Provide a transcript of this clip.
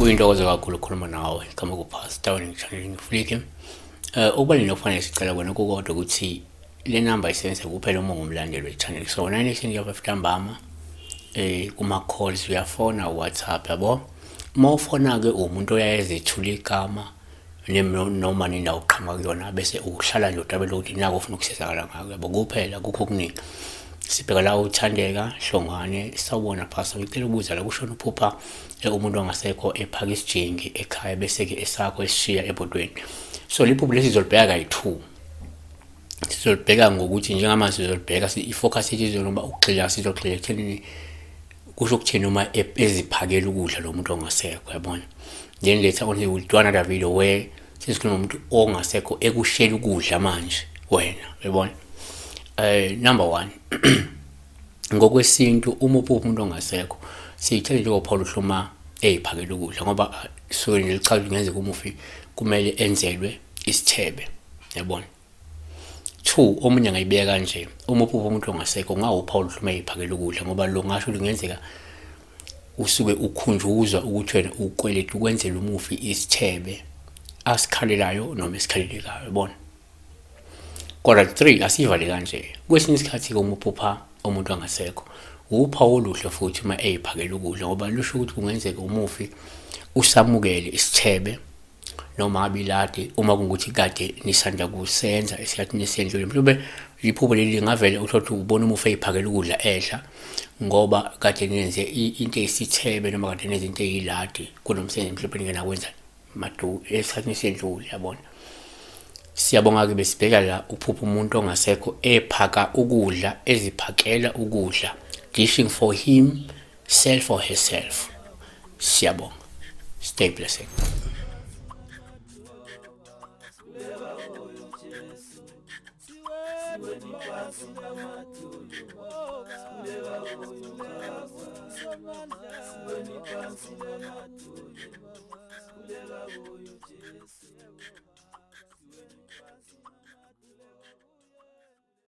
Kuyintokozo kakhulu ukukhuluma nawe igama kuPastor Winning Channel Ngiflike. Okubalulekile okufanele sicela kona kukodwa ukuthi le namba isebenza kuphela uma ungumlandeli we-channel. So 9:05 ntambama kuma calls uyafona WhatsApp yabo. Uma ufona ke umuntu oyayezethula igama noma nendawo oqhamuka kuyona bese uhlala nje udabela ukuthi naku ofuna ukusizakala ngako yabo kuphela kukho okuningi. Sibheka la uThandeka Hlongwane sawubona Pastor ngicela ukubuza la kushona uphupha umuntu ongasekho ephaka isijingi ekhaya bese-ke esakho esishiya ebhodweni. So liphupho lesi sizolibheka kayi-two. Sizolibheka ngokuthi njengamanje sizolibheka i-focus yethu izoloba ukugxila sizogxila ekuthenini kusho ukuthini uma eziphakela ukudla lo muntu ongasekho yabona. Then later on we will do another video where sesikhuluma ngomuntu ongasekho ekushela ukudla manje wena uyabona. Number one ngokwesintu uma uphupha umuntu ongasekho siyithathe njengophawu oluhluma eyiphakela ukudla ngoba suke nje lichaza ukuthi kungenzeka umufi kumele enzelwe isithebe yabona. Two, omunye angayibeka kanje uma uphupha umuntu ongasekho ungawuphawu oluhluma eyiphakela ukudla ngoba lo ngasho kungenzeka usuke ukhunjuzwa ukuthi wena ukweleta ukwenzela umufi isithebe asikhalelayo noma esikhalelekayo yabona. Kodwa three, asivale kanje kwesinye isikhathi-ke uma uphupha umuntu angasekho uphawu oluhle futhi uma eyiphakela ukudla ngoba lusho ukuthi kungenzeka umufi usamukele isithebe noma ngabe iladi uma kungukuthi kade nisanda kusenza esikhathini esendlule mhlawumbe iphupho leli lingavele uthole ukuthi ubona umufi eyiphakela ukudla edla ngoba kade nenze into eyisithebe noma kade nenze into eyiladi kunomsebenzi mhlawumbe ningenakwenza madu esikhathini esendlule yabona. Siyabonga-ke besibheka la uphupha umuntu ongasekho ephaka ukudla eziphakela ukudla dishing for him self or herself. Siyabonga, stay blessed. Sikhuleka kuyo Jesu.